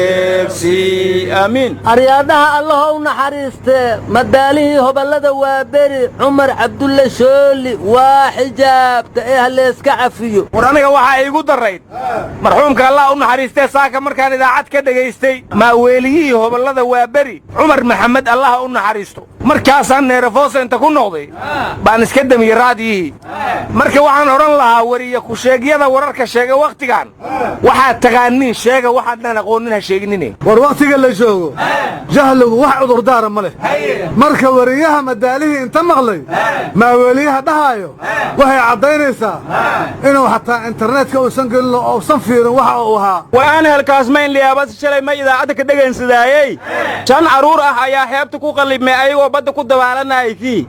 Deeqsi, aamiin. Aryaadhaha, Allaha u naxariistee, madaalihii hoballada Waaberi, Cumar Cabdulle Shooli, waa xijaabta ee halleeska cafiyo. War aniga waxaa iigu darrayd, marxuumka Allah u naxariistee, saaka markaan idaacad ka dhegaystay maaweeliyihii hoballada Waaberi, Cumar Maxamed, Allaha u naxariisto, markaasaan neerafoosenta ku noqday, baan iska damiyey raadiyihii. Marka waxaan odhan lahaa, weriye ku-sheegyada wararka sheega wakhtigan, waxaad taqaaniin sheega, waxaadnaan aqoonin ha sheeginine. War wakhtiga la joogo jahligu wax cudurdaara ma leh. Marka weriyaha madaalihii inta maqlay maaweeliyaha dhahaayo, waxay caddaynaysaa inuu xataa internetka uusan gelin oo uusan fiirin waxa uu ahaa. War aan helkaasmayn liyaabas. Shalay ma idaacadda ka dhegaynsadaayey, shan carruur ah ayaa xeebta ku qallibmay ayagoo badda ku dabaalanayay, kii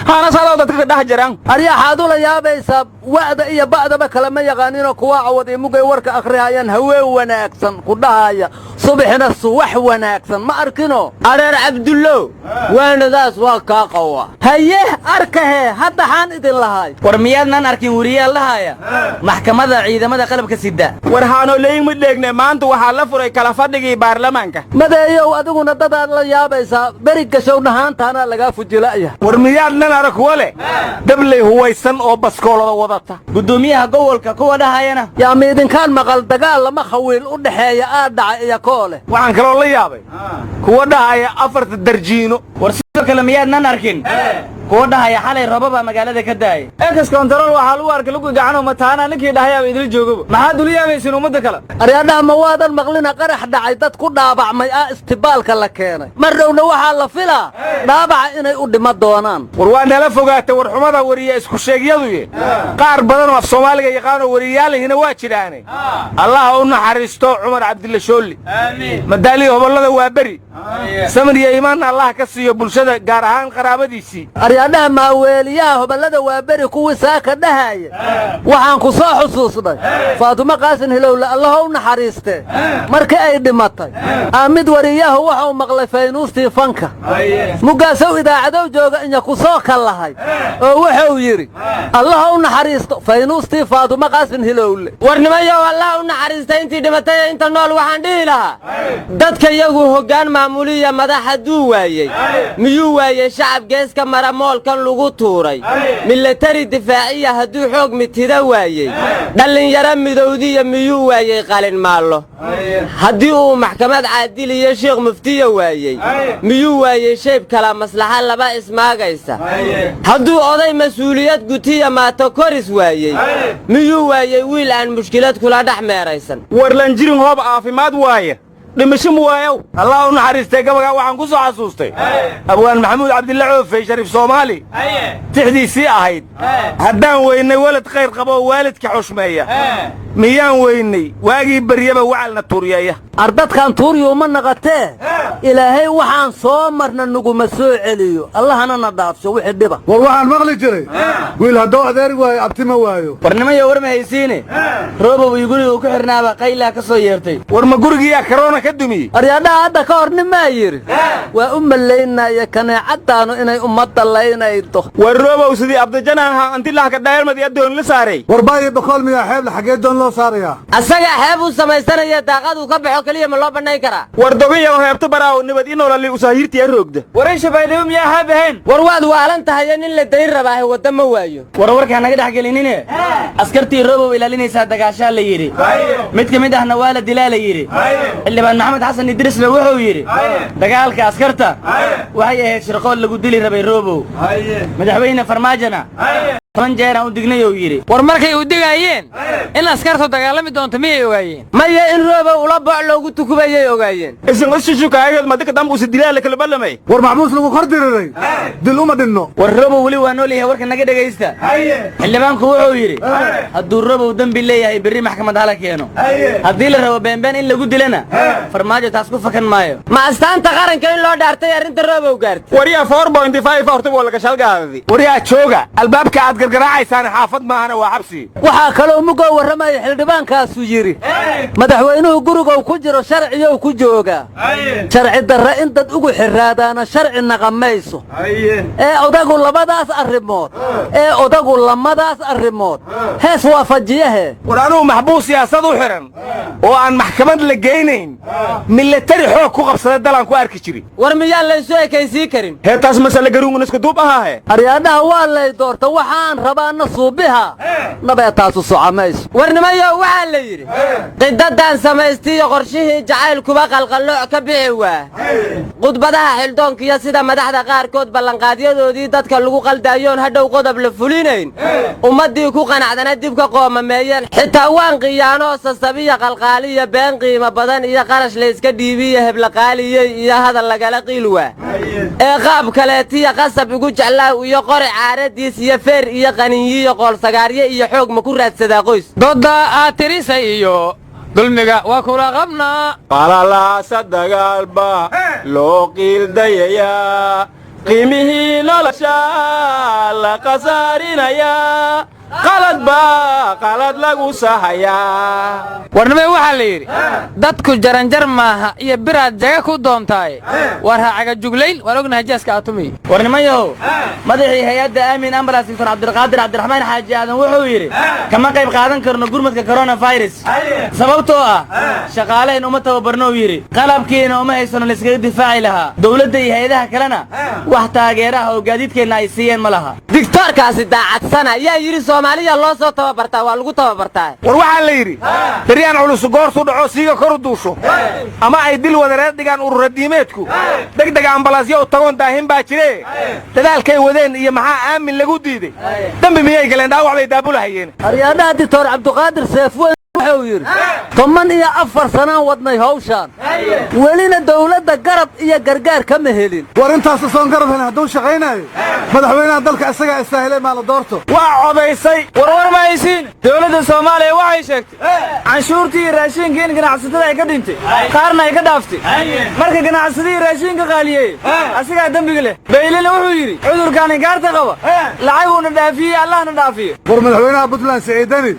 hanasadoo dadka ka dhex jiran. Aryaxaad ula yaabaysaa? Wa'da iyo ba'daba kalama yaqaaninoo kuwaa cawad iyo mugay warka akhrihayaan, haween wanaagsan ku dhahaya, subaxina suwax wanaagsan, ma arkino? Areer Cabdullow, waanadaas waa kaa qawa. Haye, arkahee, hadda xaan idin lahay. War miyaadnaan arkin weriyaal lahaya maxkamadda ciidamada qalabka sida? War haanoleyin ma dheegne, maanta waxaa la furay kala fadhigii baarlamaanka. Madeeyow, adiguna dadaad la yaabaysaa. Beri gashow dhahaantaanaa lagaa fujila'ya. War miyaadnan arag kuwa leh dabley huwaysan oo baskoolada wadata? Guddoomiyaha gobolka kuwa dhahayana? Yaa miidinkaan maqal dagaal lama khawiil u dhexeeya aa dhaca iyo koo leh? Waxaan kaloo la yaabay kuwa dhahaya afarta darjiino. War sidoo kale miyaadnan arkin kuwa dhahaya xalay roobabaa magaalada ka daayay? Ex control waxaa lagu arkay lugu gacano mataana ninkii dhahayaaba idil joogaba. Maxaad ula yaabaysiin ummadda kale? Aryaadhaha, ma waadan maqlina qarax dhacay dad ku dhaabacmay istibaalka la keenay? Mar dhowna waxaa la filaa dhaabaca inay u dhima doonaan. War waa nala fogaatay warxumada weriye isku sheegyaduye. Qaar badan oo af Soomaaliga yaqaanoo weriyaalihina waa jiraane. Allaha u naxariisto Cumar Cabdilla Shoolli, madaalihii hobollada waa beri, samir iyo iimaanna Allah ka siiyo bulshada, gaar ahaan qaraabadiisii. Aryaadhaha, maaweeliyaha hoballada Waaberi kuwii saaka dhahaya, waxaan ku soo xusuusnay Faatimo Qaasin Hilowle, Allaha u naxariistee, markii ay dhimatay aa mid wariyahu wuxuu maqlay faynuustii fanka mugaasow idaacadow jooga inya ku soo kallahay oo wuxuu yidhi: "Allaha u naxariisto faynuustii Faatimo Qaasin Hilowle." War nimayow, Allah u naxariista intii dhimatay. Inta nool waxaan dhihi lahaa, dadka yagu hoggaan maamuliya madax hadduu waayey, miyuu waayey shacab geeska mara moolkan lagu tuuray? Milatari difaaciya hadduu xoog mitida waayey, dhallinyaro midowdiya miyuu waayey qalin maallo? Haddii uu maxkamad caadil iyo sheekh muftiya waayey, miyuu waayey shayb kala maslaxa laba ismaagaysa? Hadduu oday mas-uuliyad gutiya maato koris waayey, miyuu waayey wiil aan mushkilad kula dhex meeraysan? War lanjirin hoob caafimaad waaye, dhimasho mu waayow. Allah u naxariistay, gabagaa waxaan ku soo xasuustay abwaan Maxamuud Cabdilla Coofey, Shariif Soomaali, tixdiisii ahayd: "Haddaan weynay welad khayr qaba oo waalidka xushmeeya, miyaan weynay waagii beryaba wacalna tuuryeeya?" Ardadkan tuuryuuma naqatee, Ilaahay waxaan soo marna nuguma soo celiyo, Allahana na dhaafsho wixii dhiba. War waxaan maqli jiray, wiil hadduu adeer waayo, abti ma waayo. War nimayo, war ma haysiine, Roobow iyo guriga uu ku xidhnaaba qaylaa ka soo yeertay. War ma gurigiyaa karoona ka dumiyey? Aryaadhaha, hadda ka hor nin maa yidhi: "Waa u malaynaya kaneecaddaannu inay ummadda laynaydo." War Roobow sidii abdajanaha antilahka dhaayarmad iyo doon la saaray. War baayo bakool miyaa xeeble? Xaggee doon loo saarayaa? Asaga xeeb uu samaysanaya, daaqaduu ka baxo keliya ma loo bannayn karaa? War dogayago heebto baraaw nabad inolali usaahirtiya roogda. Waray Shabaydhabo miyaa xeeb ahayn? War waad waalan tahaye, nin la dayn rabaahe wadda ma waayo. War warkaa naga dhex gelinine, askartii Roobow ilaalinaysaa dagaashaa la yidhi, mid ka mid ahna waa la dilaa la yidhi. Xildhibaan Maxamed Xasan Idrisle wuxuu yidhi dagaalka askarta waxay ahayd shirqool lagu dili rabay Roobow. Madaxweyne Farmaajona 10 jeeraan u dignay, uu yidhi. War markay u digaayeen in askartu dagaalami doonto, miyay ogaayeen? Maya, in Roobow ula boc loogu tukubayay ogaayeen. Isin ushishukaayad madika damb usi dilaa la kala ballamay. War maxbuus lagu kor diriray dil uma dhinno. War Roobow weli waa nool yahay, warka naga dhegaysta. Xildhibaanku wuxuu yidhi hadduu Roobow dembi leeyahay, berri maxkamad hala keeno. Haddii la rabo beenbeen in lagu dilana, Farmaajo taas ku fakan maayo. Ma astaanta qaranka in loo dhaartay arrinta Roobow gaartay? Wariyaa, 4.5 horta waa laga shalgaadadi. Waryaa jooga, albaabka aad gargaraacaysaan xaafad maahana waa xabsi. Waxaa kaloo mugoo warramaya xildhibaankaasu yidhi, madaxweynuhu gurigow ku jiro sharciyow ku joogaa, sharci darre in dad ugu xirraadaana sharci naqamayso. Ee odagu lamadaas arrimood hees waafajiyahe. War anugu maxbuus siyaasad u xidhan oo aan maxkamad la geynayn, milatari xoog ku qabsada dalaan ku arki jiri. War miyaan laysu ekaysiin karin? Heetaas masale garuungun iska duub ahaahe. Aryaadhaha, waa lay doorta, waxaan rabaana suubiha nabee, taasu socamayso. War nimayo, waxaa la yidhi qidadaan samaystiyo qorshihii jacaylkuba qalqallooc ka bixi waa khudbadaha xildoonkiyo sida madaxda qaarkood ballanqaadyadoodii dadka lagu qaldaayoon hadhow qodob la fulinayn, ummaddii ku qanacdana dib ka qoomameeyeen. Xitaa waan qiyaanoo sasabiya qalqaaliya, been qiimo badan iyo qarash layska dhiibiya, heblaqaaliyey iyo hadal lagala qiil waa ee qaab kaleetiya qasab igu jeclaaw iyo qori caaradiis iyo feer iyo qaninyiyo qoolsagaaryo iyo xoog ma ku raadsadaa qoys. Dodda aad tirisay iyo dulmiga waa kula qabnaa. Qalalaasa dagaalba loo qiildayayaa, qiimihii nolosha la khasaarinayaa, qalad baa qalad lagu sahayaa. Warnimay, waxaa la yidhi dadku jaranjar maaha iyo biraad jaga ku doontaaye. War ha cagajuglayn, waan ognahay jaaska atumiy. War nimanyahow, madaxii hay-adda Aamin Ambulance, Doctor Cabdulqaadir Cabdiraxmaan Xaaji Aadan, wuxuu yidhi kama qayb qaadan karno gurmadka coronavirus, sababtoo ah shaqaalayn uma tababarno, uu yidhi, qalabkiina uma haysano layskaga difaaci lahaa. Dowladda iyo hay-adaha kalena wax taageeraha oo gaadiidkeenna ay siiyeen ma laha. Digtoorkaasi daacadsana yaa yidhi Soomaaliya loo soo tababartaa? Waa lagu tababartaa. War waxaa la yidhi daryaan culus goortuu dhaco, siiga kor u duusho ama ay dil wadareed dhigaan ururadiimeedku, degdega ambalaasyo u tagoon daahin baa jire. Dadaalkay wadeen iyo maxaa Aamin lagu diiday? Dembi miyay galeen? Dhaawac bay daabulahayeen. Aryaadhaha, Doctor Cabduqaadir Seefweyn wuxuu yidhi 14 sanaan wadnay hawshaan, welina dawladda garab iyo gargaar kama helin. War intaas usoon garab helin hadduu shaqaynaayo, madaxweynaha dalka isagaa istaahilay, maa la doorto? Waa codaysay. Warwar ma haysiin, dowladda Soomaaliya waxay sheegtay canshuurtii iyo raashiinka in ganacsatada ay ka dhintay, qaarna ay ka dhaaftay. Marka ganacsadihii raashiinka qaaliyey asigaa dembiga leh. Baylina wuxuu yidhi cudurkaan inkaarta qaba lacaguuna dhaafiyey, Allahna dhaafiyo. War madaxweynaha Puntland Siciid Deni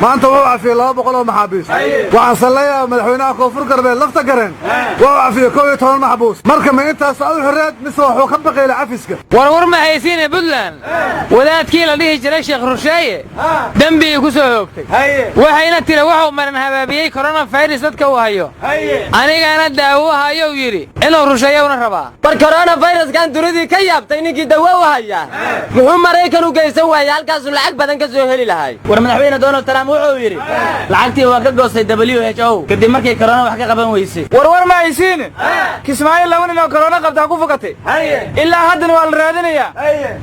maanta wuxuu cafiyey 200 oo maxaabiis. Waxaase la yaaba madaxweynaha Koonfur Galbeed Lafta Gareen wuxuu cafiyey 11 maxbuus. Marka ma intaas u xorreed mise wuxuu ka baqayla cafiska? Warwar ma haysiine, Puntland wadaadkii la dhihi jiray Sheekh Rusheeye dembigii ku soo hoogtay, waxayna tiri wuxuu maran habaabiyey coronavirus dadka uu hayo, anigana daawo hayou yidhi inuu rusheeyowna rabaa. War coronaviruskan dunidii ka yaabtay ninkii dawo u hayaa muxuu Maraykan u geysan waayey? Halkaasuu lacag badan ka soo heli lahay. War madaxweyne Donald Trump wuxuu yidhi lacagtii waa ka goostay WHO kadib markay korona wax ka qaban weysay. Warwar ma haysiin, Kismaayo laba nin oo korona qabtaa ku fakatay, ilaa haddana waa la raadinayaa,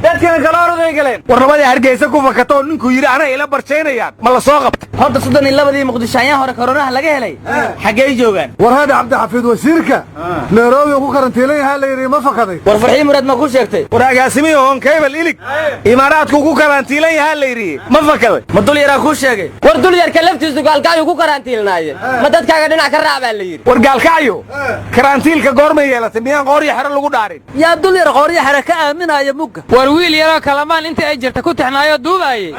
dadkana kala oroday galeen. War labadii Hargeysa ku fakatoo ninkuu yidhi anay ila barjaynayaan ma la soo qabtay? Horta 32dii Muqdisho ayaan hore koronaha laga helay xaggay joogaan? War hadha, Cabdixafiid wasiirka Nairobi uu ku karantiilan yahaa la yidhi, ma fakaday? War Farxii Muraad ma ku sheegtay? War agaasimihii Honkebel ilig Imaaraadku ku karantiilan yahaa la yidhi, ma fakaday? Ma dul yaraa kuu sheegay? War dulyarka laftiisu Gaalkacyu ku karantiilnaaye, ma dadkaaga dhinac ka raac baa la yidhi. War Gaalkacyo karantiilka goormay yeelatay? Miyaan qooryo xero lagu dhaarin? Yaa dul yar qooryo xere ka aaminaya mugga? War wiil yaroo Kalamaan inta ay jirta ku tixnaayoo duubaayey,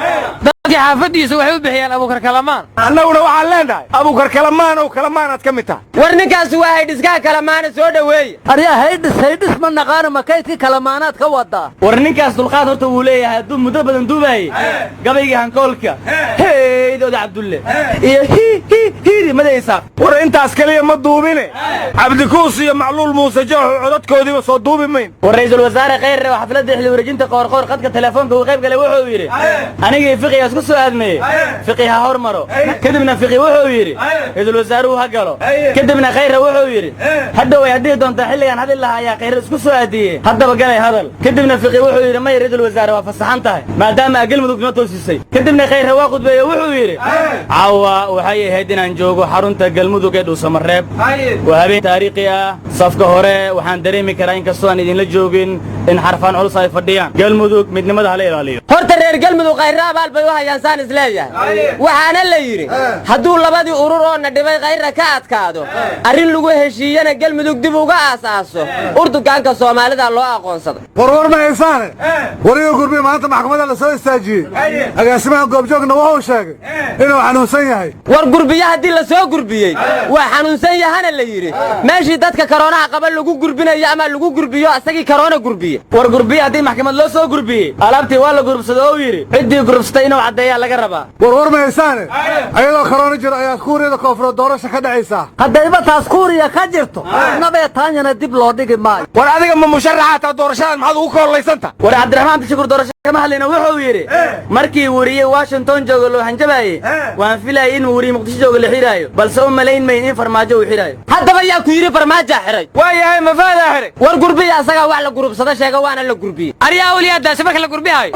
dadkii xaafaddiisu waxay u bixiyeen Abuukar Kalamaan. Annaguna waxaan leenahay Abuukar Kalamaan ow Kalamaanaad ka mid tahay. War ninkaasi waa haydhiskaha Kalamaana, soo dhoweeye. Aryaa, haydhis haydhis ma naqaano, makaydkii Kalamaanaad ka wadaa? War ninkaas dulqaad horta wuu leeyahay, hadduu muddo badan duubaayey gabaygii hankoolka heydooda Cabdulle iyo hi hi hiidi madaysaaq. War intaas kaliya ma duubine, Cabdikuus iyo Macluul Muuse Jooxu codadkoodiiba soo duubi mayn. War ra'iisul wasaare Kheyre oo xafladda xilli wareejinta Qoorqoor qadka telefoonka uu qayb galay wuxuu yidhi anigii Fiqiga isku soo aadmeeyey, Fiqi ha hormaro. Kadibna Fiqi wuxuu yidhi ra'iisul wasaaruhu ha galo. Kadibna Kheyre wuxuu yidhi hadhow ay haddii doontaa xilligaan hadli lahaa ayaa Kheyre isku soo aadiyey, haddaba galay hadal. Kadibna Fiqi wuxuu yidhi may, ra'iisul wasaare waa fasaxan tahay maadaama aa Galmudug noo toosisay. Kadibna Kheyre waa khudbeeye, wuxuu yidhi yidhi caawa waxay ahayd inaan joogo xarunta Galmudug ee Dhuusamareeb. Waa habeen taariikhi ah. Safka hore waxaan dareemi karaa inkastoo aan idinla joogin in xarfaan culus ay fadhiyaan. Galmudug midnimada hala ilaaliyo. Horta reer Galmudug khayra abaal bay u hayaan saan isleeyahay. Waxaana la yidhi hadduu labadii urur oo na dhibay khayra ka adkaado, arrin lagu heshiiyana Galmudug dib uga aasaaso, urdugaanka Soomaalida loo aqoonsado. Warwar ma haysaane, wariga Gurbiye maanta maxkamadda la soo istaajiyey. Agaasimaha Goobjoogna wuxuu sheegay inuu xanuunsan yahay. War Gurbiye haddii la soo gurbiyey waa xanuunsan yahana la yidhi, meeshii dadka karoonaha qaba lagu gurbinayo ama lagu gurbiyo asagii karoona gurbiye. War Gurbiye haddii maxkamad loo soo gurbiyey, alaabtii waa la gurubsado oo yidhi ciddii gurubsatay inuu caddeeyaa laga rabaa. Warwar ma haysaane, ayadoo karoona jiro ayaa Kuuriyada Koonfureed doorasha ka dhacaysaa. Haddayba taas Kuuriya ka jirto, nabee taanyana dib loo dhigi maayo. War adiga ma musharaxaataa? Doorashadan maxaad ugu koolaysanta? War Cabdiraxmaan Bishakuur doorasho kama hadlayna. Wuxuu yidhi markii weriye Washington jooga loo hanjabaayey, waan filayay inuu weriye Muqdisho jooga la xidhaayo, balse u malayn mayn in Farmaajo uu xidhaayo. Haddaba yaa ku yidhi Farmaajaa xidhay? Waa yahay, mafaadaa xidhay. War Gurbiya asagaa wax la gurubsado sheega, waana la gurbiyey. Aryaa awliyaa daashe marka la gurbihayo.